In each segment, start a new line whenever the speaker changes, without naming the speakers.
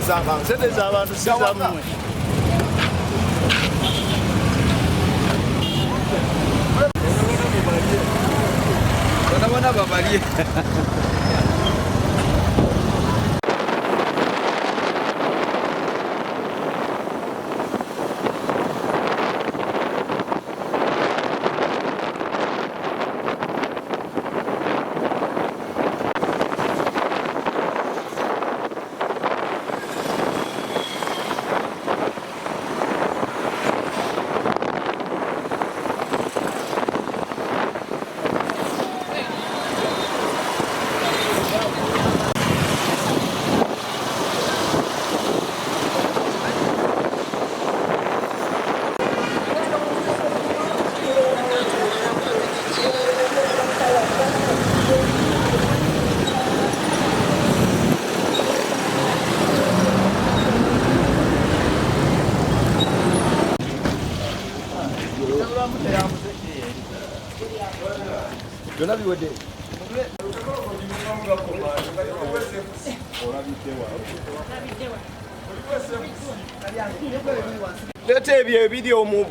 Sente z'abantu si zammwe. Bona bona babalye. Byonna biwedde. Leeta ebyo ebiri omu.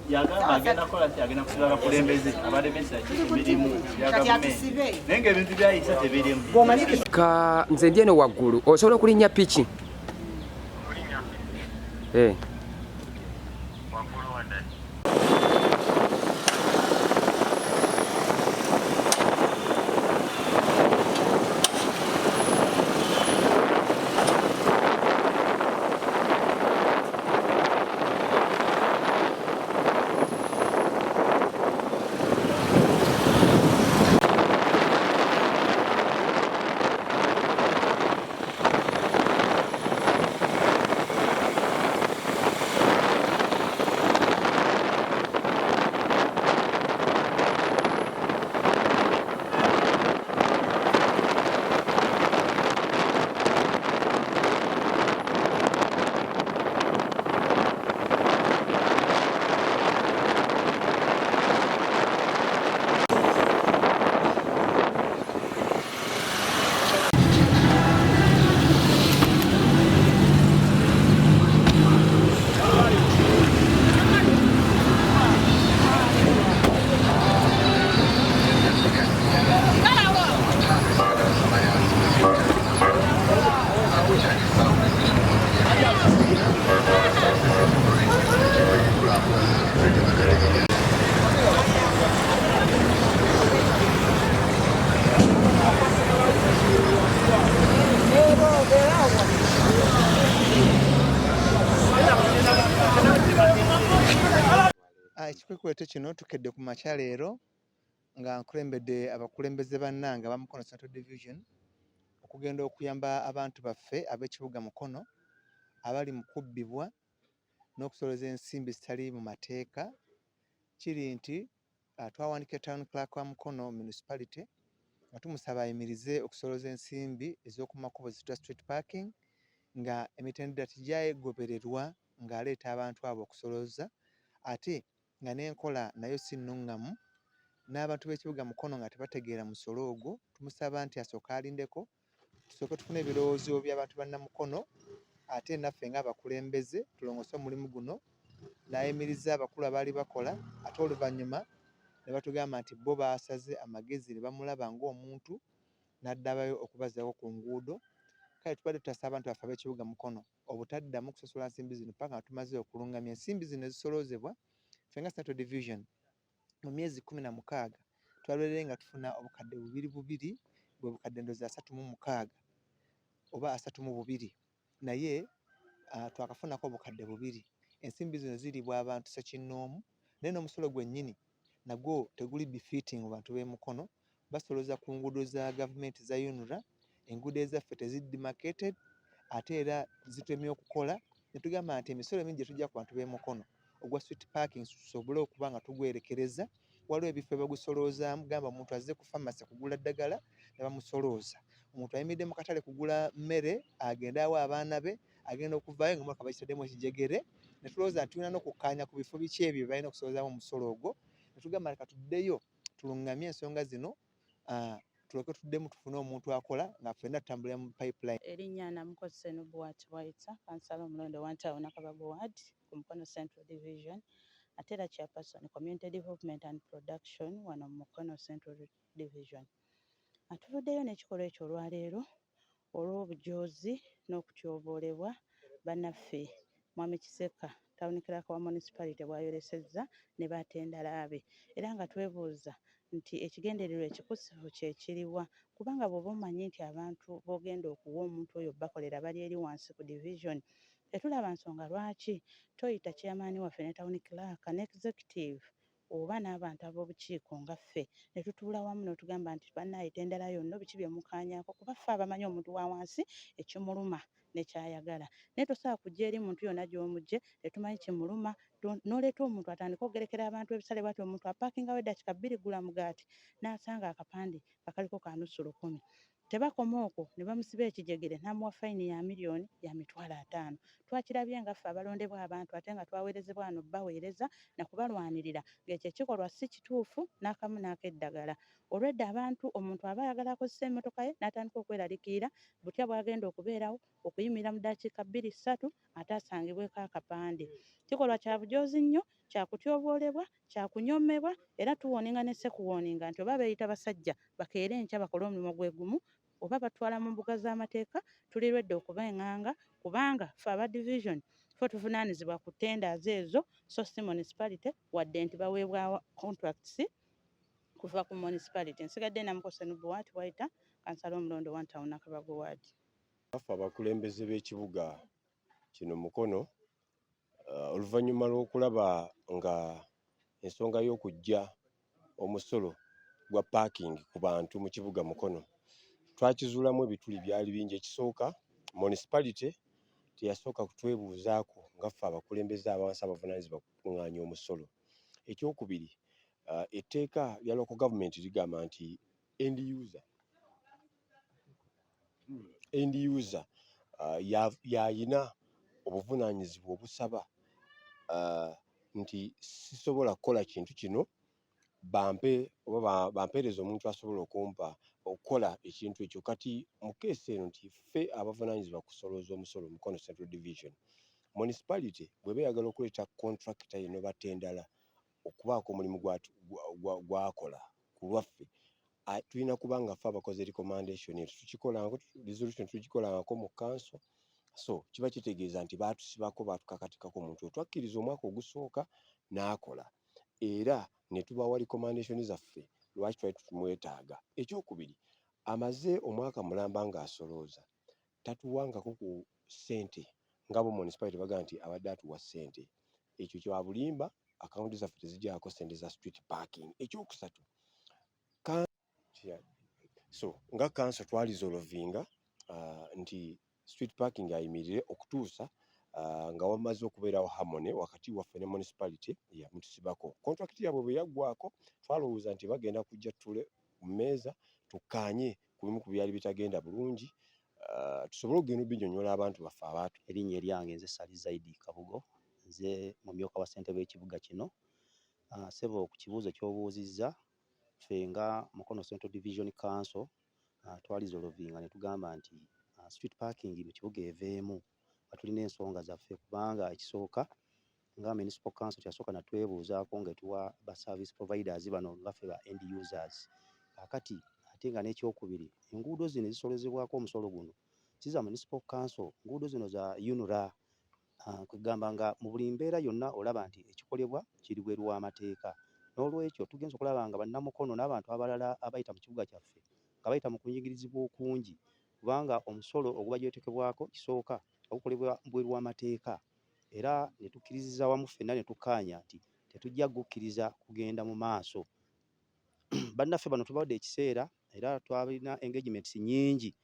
Yagamba agenda kukola ki? Agenda kusiba abakulembeze abalemesa emirimu gya gavumenti, naye ng'ebintu byayisa tebirimu.
Ka nze ndi eno waggulu, osobola okulinnya piki? Eh.
Ekikwekweto kino tukedde ku makya leero nga nkulembedde abakulembeze bannange aba Mukono Central Division okugenda okuyamba abantu baffe ab'ekibuga Mukono abali mu kubbibwa n'okusolooza ensimbi ezitali mu mateeka. Kiri nti twawandikira Town Clerk wa Mukono Municipality nga tumusaba ayimirize okusolooza ensimbi ez'oku makubo ziyitibwa street parking nga emitendera tegyagobererwa ng'aleeta abantu abo okusolooza ate nga n'enkola nayo si nnungamu n'abantu b'ekibuga Mukono nga tebategeera musolo ogwo. Tumusaba nti asooke alindeko tusooke tufune ebirowoozo by'abantu bannamukono ate naffe ng'abakulembeze tulongoose omulimu guno n'ayimiriza abakulu abaali bakola ate oluvannyuma Ne batugamba nti bo baasaze amagezi ne bamulaba ng'omuntu n'addabayo okubazzaako ku nguudo. Kale tubadde tutasa abantu baffe ab'ekibuga Mukono obutaddamu kusasula nsimbi zino paka nga tumaze okulungamya ensimbi zino ezisoloozebwa. Ffe nga Central Division mu myezi 16 twalwere nga tufuna obukadde bubiri bubiri, bwe bukadde ndowooza 36 oba 32, naye twakafunako obukadde bubiri. Ensimbi zino ziriibwa abantu ssekinnoomu, naye n'omusolo gwennyini nagwo teguli befitting mu bantu b'e Mukono. Basolooza ku nguudo za gavumenti za UNRA, enguudo ezaffe teziri demarcated ate era zitemye okukola, ne tugamba nti emisolo emingi gye tujja ku bantu b'e Mukono ogwa street parking tusobole okuba nga tugwerekereza. Waliwo ebifo ebagusoloozaamu, gamba omuntu azze ku pharmacy kugula ddagala ne bamusolooza, omuntu ayimiridde mu katale kugula mmere agende awe abaana be, agenda okuvaayo nga emmotoka bagitaddemu ekijegere. Ne tulowooza nti tulina n'okukkaanya ku bifo biki ebyo bye balina okusolozaamu omusolo ogwo, ne tugamba leka tuddeyo tulungamye ensonga zino, tulyoke tuddemu tufune omuntu akola nga ffenna tutambulira mu pipeline.
Erinnya Namukozi Senubuwat Bwaita, kansala omulonde wa Ntawo Nakabago Ward ku Mukono Central Division, ate era chairperson Community Development and Production wano mu Mukono Central Division. Atuvuddeyo n'ekikolwa ekyo olwaleero olw'obujoozi n'okutyoboolebwa bannaffe Mwami Kiseka Town Clerk wa Municipality bw'ayolesezza ne batendala be, era nga twebuuza nti ekigendererwa ekikusifu kye kiriwa, kubanga bw'oba omanyi nti abantu b'ogenda okuwa omuntu oyo bakolera bali eri wansi ku division, tetulaba nsonga lwaki toyita chairman waffe ne town clerk ne executive oba n'abantu ab'obukiiko nga ffe ne tutuula wamu n'otugamba nti bannaaye tendala yonna biki bye mukaanyaako, kuba ffe abamanyi omuntu wa wansi ekimuluma ne ky'ayagala. Naye tosobola kujja eri muntu yonna gy'omugye tetumanyi kimuluma, n'oleeta omuntu atandike okugerekera abantu ebisale bw'ati. Omuntu apaakingawo eddakiika 2 gula mugaati n'asanga akapande nga kaliko ka nusu lukumi. Tebakoma okwo, ne bamusiba ekijegere n'amuwa fayini ya miliyoni ya 50,000. Twakirabye nga ffe abalondebwa abantu ate nga twaweerezebwa wano baweereza na kubalwanirira, ng'ekyo ekikolwa si kituufu n'akamu n'ak'eddagala. Olwedda abantu omuntu aba ayagala akozesa emmotoka ye n'atandika okweraliikirira butya bw'agenda okubeerawo okuyimirira mu ddakiika 2 3 ate asangibweko akapande. Kikolwa kya bujoozi nnyo, kya kutyoboolebwa, kya kunyoomebwa, era tuwooninga ne ssekuwooninga nti oba beeyita basajja bakeere enkya bakole omulimu gwe gumu oba batwala mu mbuga z'amateeka, tulirwedde okuba eng'anga, kubanga ffe aba division ffe tuvunaanyizibwa ku tenders ezo so si municipality, wadde nti baweebwa contracts kuva ku municipality. Nsigadde Namukosi Nubuwat Bwaita, kansala omulondo wa Ntawo Nakabago Ward.
Ffe abakulembeze b'ekibuga kino Mukono, oluvannyuma lw'okulaba nga ensonga y'okuggya omusolo gwa parking ku bantu mu kibuga Mukono twakizuulamu ebituli byali bingi. Ekisooka, municipality teyasooka kutwebuuzaako nga ffe abakulembeze abawansi abavunaanyizibwa ku kukuŋŋaanya omusolo. Ekyokubiri, etteeka lya local government ligamba nti end user y'ayina obuvunaanyizibwa obusaba nti sisobola kukola kintu kino, bampe oba bampeereze omuntu asobola okumpa okukola ekintu ekyo. Kati mu case eno nti ffe abavunaanyizibwa kusolooza omusolo Mukono Central Division, municipality bw'eba eyagala okuleeta contractor yenna oba tendala okubaako omulimu gw'akola ku lwaffe, tulina kuba nga ffe abakoze recommendation. Eyo tetukikolangako, resolution tugikolangako mu council, so kiba kitegeeza nti baatusibako, baatukakatikako omuntu oyo. Twakkiriza omwaka ogusooka n'akola era ne tubawa recommendation zaffe lwaki twali tumwetaaga. Ekyokubiri, amaze omwaka mulamba ng'asolooza, tatuwangako ku ssente nga bo municipality bagamba nti abadde atuwa ssente. Ekyo kya bulimba, akawunti zaffe tezigyako ssente za street parking. Ekyokusatu, so nga council twalisolovinga nti street parking ayimirire okutuusa nga wamaze okubeerawo harmony wakati waffe ne municipality eyamutusibako. Contract yaabwe bwe yaggwako, twalowooza nti bagenda kujja tutuule ku mmeeza tukkaanye ku bimu ku byali bitagenda bulungi, tusobole okugenda obinnyonnyola abantu baffe abaatu.
Erinnya eryange nze Sali Zaidi Kabugo, nze mumyuka wa ssentebe w'ekibuga kino. Ssebo, ku kibuuzo ky'obuuzizza, ffe nga Mukono Central Division Council twalisolovinga ne tugamba nti street parking mu kibuga eveemu, nga tulina ensonga zaffe, kubanga ekisooka Nga municipal council teyasooka natwebuuzaako ng'etuwa ba service providers bano nga ffe ba end users. Kaakati ate nga n'ekyokubiri, enguudo zino ezisolozebwako omusolo guno si za municipal council, enguudo zino za UNRA. Kwegamba nga mu buli mbeera yonna olaba nti ekikolebwa kiri bweru w'amateeka. N'olwekyo tugenze okulaba nga bannamukono n'abantu abalala abayita mu kibuga kyaffe nga bayita mu kunyigirizibwa okungi, kubanga omusolo ogubagyetekebwako kisooka ogukolebwa bweru w'amateeka, era ne tukkiririza wamu ffenna ne tukkaanya nti tetujja kugukkiriza kugenda mu maaso. Bannaffe bano tubawadde ekiseera era twalina engagements nnyingi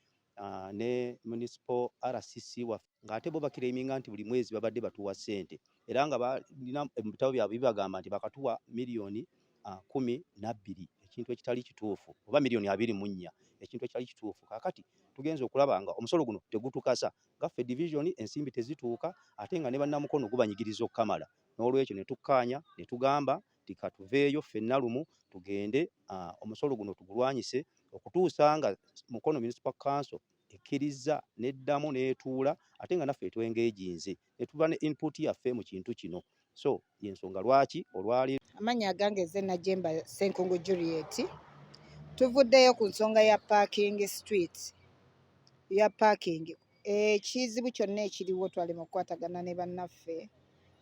ne municipal RCC waffe, ng'ate bo bakireeminga nti buli mwezi babadde batuwa ssente, era nga balina mu bitabo byabwe bibagamba nti bakatuwa miliyoni 12, ekintu ekitali kituufu, oba miliyoni 24, ekintu ekitali kituufu. Kaakati tugenze okulaba nga omusolo guno tegutukasa nga ffe division, ensimbi tezituuka, ate nga ne bannamukono gubanyigiriza okukamala. N'olwekyo ne tukkaanya ne tugamba nti katuveeyo ffenna lumu tugende omusolo guno tugulwanyise okutuusa nga Mukono Municipal Council ekkirizza n'eddamu n'etuula, ate nga naffe twengeejinze ne tuba ne input yaffe mu kintu kino. So y'ensonga lwaki olwaleero.
Amannya agange nze Najemba Ssenkungu Juliet. Tuvuddeyo ku nsonga ya parking street ya parking. Ekizibu kyonna ekiriwo, twalema okukwatagana ne bannaffe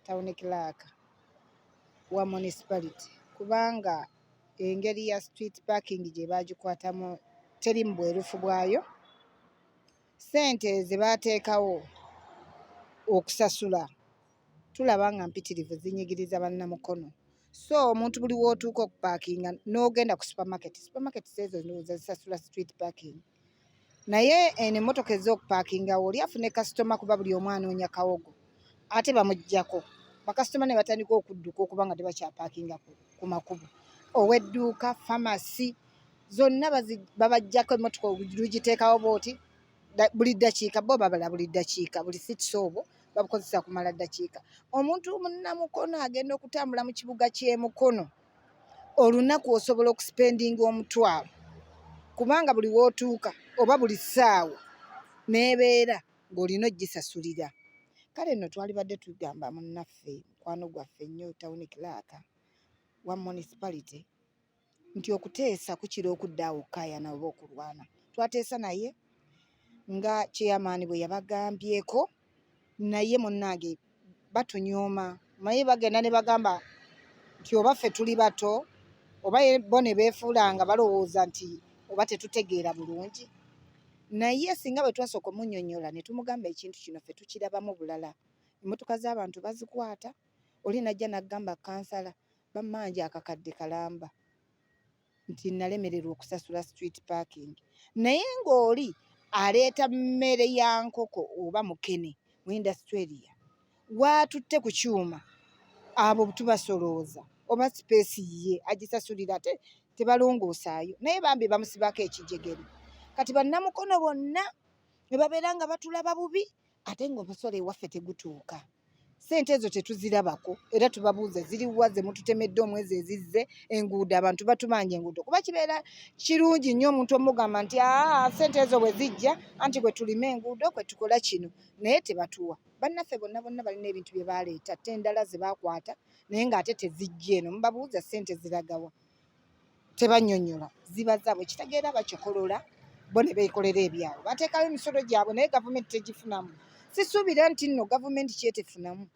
town clerk wa municipality, kubanga engeri ya street parking gye baagikwatamu teri mu bwerufu bwayo. Ssente ze baateekawo okusasula tulaba nga mpitirivu, zinyigiriza bannamukono. So omuntu buli w'otuuka okupaakinga n'ogenda ku supermarket, supermarket ezo ndowooza zisasula street parking, naye eno emmotoka ez'okupaakingawo oli afune kasitoma, kuba buli omu anoonya kawogo, ate bamuggyako bakasitoma ne batandika okudduka okuba nga tebakyapaakinga ku makubo. Ow'edduuka, famasi zonna babaggyako emmotoka, lugiteekawo bw'oti buli ddakiika, bo babala buli ddakiika, buli sits obwo babukozesa kumala ddakiika. Omuntu munnamukono agenda okutambula mu kibuga ky'e Mukono olunaku osobola okusipendinga 10,000, kubanga buli w'otuuka oba buli ssaawa n'ebeera ng'olina ogisasulira. Kale nno twalibadde tugamba munnaffe, mukwano gwaffe nnyo, town clerk wa municipality, nti okuteesa kukira okudda awo okkaayana oba okulwana. Twateesa naye nga chairman bwe yabagambyeko, naye munnange batunyooma, naye bagenda ne bagamba nti oba ffe tuli bato, oba bo ne beefuula nga balowooza nti oba tetutegeera bulungi. Naye singa bwe twasooka omunnyonnyola ne tumugamba ekintu kino ffe tukirabamu bulala. Emmotoka z'abantu bazikwata, oli n'ajja n'agamba kansala bammanja akakadde kalamba nti nalemererwa okusasula street parking, naye ng'oli aleeta mmere ya nkoko oba mukene mu industry area waatutte ku kyuma, abo tubasolooza oba space ye agisasulira, ate tebalongoosaayo, naye bambi bamusibako ekijegere. Kati bannamukono bonna ne babeera nga batulaba bubi, ate ng'omusolo ewaffe tegutuuka, ssente ezo tetuzirabako, era tubabuuza ziriwa ze mututemedde omwezi ezizze enguudo, abantu batubanja enguudo. Kuba kibeera kirungi nnyo omuntu omugamba nti aa ssente ezo bwe zijja anti bwe tulima enguudo kwe tukola kino, naye tebatuwa. Bannaffe bonna bonna balina ebintu bye baleeta, ate endala ze bakwata naye ng'ate tezijja eno, mubabuuza ssente ziragawa, tebannyonnyola, ziba zaabwe. Kitegeera bakikolola bo ne beekolera ebyabwe, bateekayo emisolo gyabwe naye gavumenti tegifunamu. Sisuubira nti nno gavumenti kyetefunamu.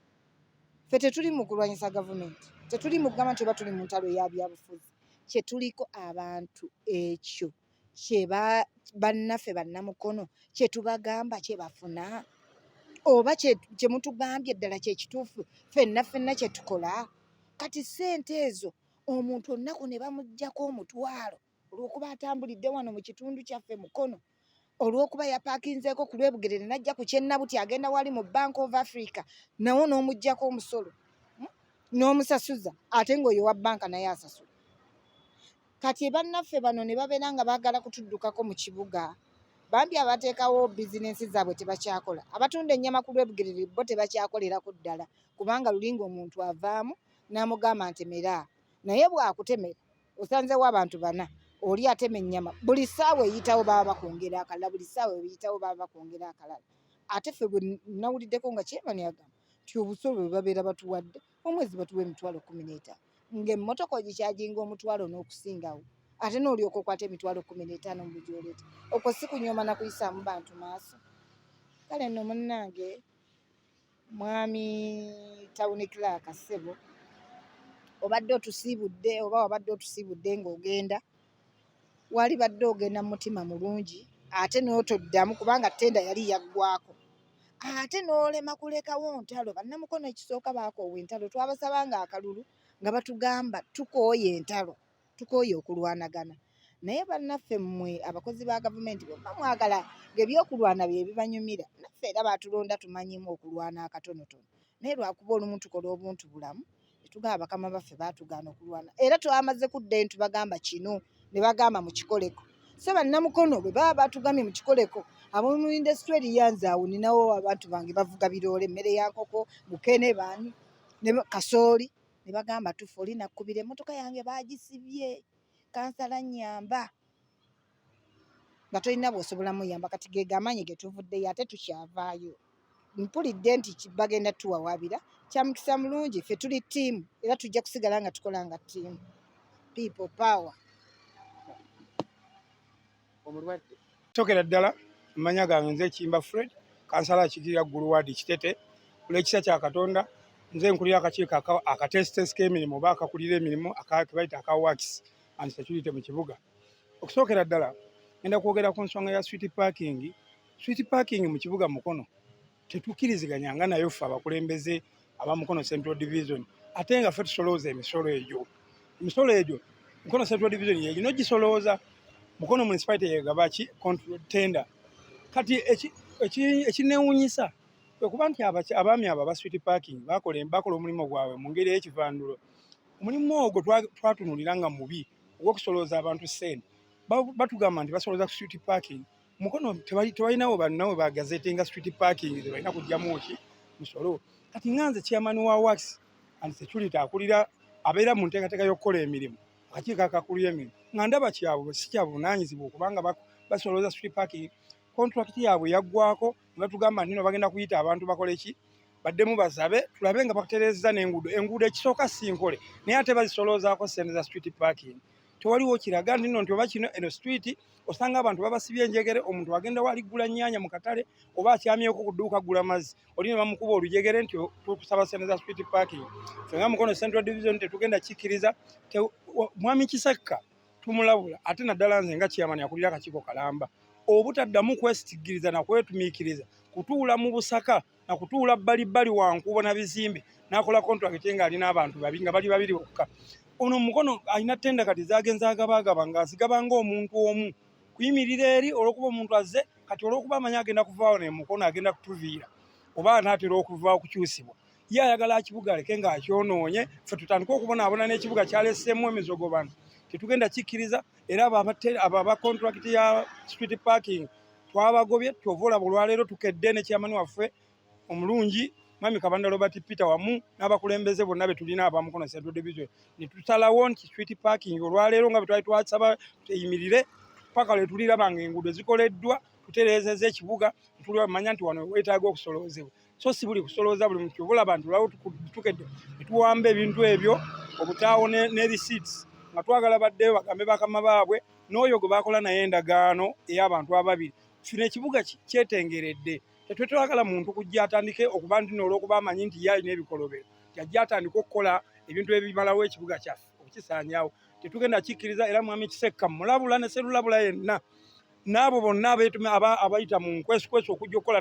Ffe tetuli mu kulwanyisa gavumenti, tetuli mu kugamba nti oba tuli mu ntalo ya byabufuzi. Kye tuliko abantu ekyo kye bannaffe bannamukono kye tubagamba kye bafuna oba kye mutugambye ddala kye kituufu, ffenna ffenna kye tukola. Kati ssente ezo omuntu olunaku ne bamuggyako 10,000 olw'okuba atambulidde wano mu kitundu kyaffe Mukono, olw'okuba yapaakinzeeko ku lw'Ebugerere n'ajja ku Kyennabuti agenda wali mu Bank of Africa, nawo n'omuggyako omusolo n'omusasuza, ate ng'oyo wa bbanka naye asasula. Kati bannaffe bano ne babeera nga baagala kutuddukako mu kibuga. Bambi abateekawo bizinensi zaabwe tebakyakola, abatunda ennyama ku lw'Ebugerere bo tebakyakolerako ddala, kubanga luli ng'omuntu avaamu n'amugamba ntemera, naye bw'akutemera osanzewo abantu bana, oli atema ennyama buli ssaawa eyitawo baba bakwongera akalala, buli ssaawa eyitawo baba bakwongera akalala. Ate ffe bwe nawuliddeko nga chairman agamba nti Ti obusolo bwe babeera batuwadde omwezi batuwa 150,000, ng'emmotoka ogikyajinga 500,000 n'okusingawo, ate n'olyoka okwata 15,000 mu gy'oleeta. Okwo si kunyooma na kuyisaamu bantu maaso? Kale nno munnange, mwami town clerk, ssebo, obadde otusiibudde oba wabadde otusiibudde ng'ogenda, wali badde ogenda mu mutima mulungi, ate n'otoddamu kubanga ttenda yali yaggwako, ate n'olema kulekawo ntalo. Bannamukono ekisooka baakoowa entalo. Twabasabanga akalulu nga batugamba tukooye entalo, tukooye okulwanagana. Naye bannaffe mmwe abakozi ba gavumenti bwe mwagala ng'ebyokulwana bye bibanyumira, naffe era baatulonda tumanyimu okulwana akatonotono, naye lwakuba olumu tukola obuntu bulamu ne tugamba bakama baffe baatugaana okulwana. Era twamaze kudda eno tubagamba kino ne bagamba mukikoleko. So bannamukono bwe baba batugambye mukikoleko, ab'omu industry eriyanze awo ninawo abantu bange bavuga biroole, emmere ya nkoko, mukene, baani ne kasooli, ne bagamba tufa oli nakkubira emmotoka yange baagisibye, kansala nnyamba, nga tolina bw'osobola muyamba. Kati ge gamaanyi ge tuvuddeyo, ate tukyavaayo. Mpulidde nti bagenda tuwawaabira. Kyamukisa mulungi, ffe tuli ttiimu era tujja kusigala nga tukola nga ttiimu. People power.
Omulwadde.
Sokera ddala, amanya gange nze Kimba Fred, kansala akiikirira Ggulu Ward Kitete. Olw'ekisa kya Katonda, nze nkulira akakiiko akateesiteesi k'emirimu oba akakulira emirimu ke bayita aka Works and Security mu kibuga. Okusookera ddala, ngenda kwogera ku nsonga ya street parking. Street parking mu kibuga Mukono tetukkiriziganya nga nayo ffe abakulembeze aba Mukono Central Division, ate nga ffe tusolooza emisolo egyo. Emisolo egyo Mukono Central Division yegina ogisolooza, Mukono Municipality yegaba ki tender. Kati ekinneewuunyisa kwe kuba nti abaami abo aba street parking bakola omulimu gwabwe mu ngeri ey'ekivandulo. Omulimu ogwo twatunuulira nga mubi ogw'okusolooza abantu ssente. Batugamba nti basolooza ku street parking. Mukono tebalinawo bannawe bagazetinga street parking ze balina kuggyamu ki musolo. Kati nga nze chairman wa Works and Security akulira abeera mu nteekateeka y'okukola emirimu, akakiiko akakulira emirimu, nga ndaba kyabwe si kya buvunaanyizibwa okubanga basolooza street parking. Contract yaabwe yaggwako ne batugamba nti no bagenda kuyita abantu bakole ki, baddemu basabe tulabe nga batereezza n'enguudo. Enguudo ekisooka si nkole, naye ate bazisoloozaako ssente za street parking. Tewaliwo kiraga nti nno nti oba kino eno street osanga abantu babasibye enjegere. Omuntu agenda wali ggula nnyaanya mu katale oba akyamyeko ku dduuka ggula mazzi, oli ne bamukuba olujegere nti tukusaba ssente za street parking. Ffe nga Mukono Central Division tetugenda kikkiriza. Mwami Kisekka tumulabula, ate naddala nze nga chairman akulira akakiiko kalamba, obutaddamu kwesitigiriza na kwetumiikiriza kutuula mu busaka na kutuula bbali bbali wa nkuubo na bizimbe n'akola contract ng'alina abantu babi nga bali babiri bokka. Ono Mukono alina tenda kati zagenza agabagaba ng'azigaba ng'omuntu omu kuyimirira eri olw'okuba omuntu azze kati olw'okuba amanyi agenda kuvaawo ne Mukono agenda kutuviira oba anaatera okuva okukyusibwa, ye ayagala akibuga aleke ng'akyonoonye, ffe tutandike okubonaabona n'ekibuga kyaleseemu emizogobano. Tetugenda kikkiriza. Era abo aba contract ya street parking twabagobye. Kyova olaba olwaleero tukedde ne chairman waffe omulungi Mwami Kabanda Robert Peter wamu n'abakulembeze bonna be tulina aba Mukono Central Division ne tusalawo nti street parking olwaleero nga bwe twali twasaba tuyimirire paka lwe tuliraba nga enguudo zikoleddwa, tutereezezza ekibuga, tulimanya nti wano weetaaga okusoloozebwa, so si buli kusolooza buli muntu. Olaba nti olwawo tukedde ne tuwamba ebintu ebyo, obutaawo ne receipts, nga twagala baddeyo bagambe bakama baabwe n'oyo gwe bakola naye endagaano ey'abantu ababiri. Kino ekibuga kyetengeredde, tetwetwagala muntu kujja atandike okuba nti n'olwokuba amanyi nti ye alina ebikolobero nti ajja atandike okukola ebintu ebimalawo ekibuga kyaffe okukisaanyaawo. Tetugenda kikkiriza. Era mwami Kisekka mulabula ne serulabula yenna n'abo bonna abayita mu nkwesikwesi okujja okukola.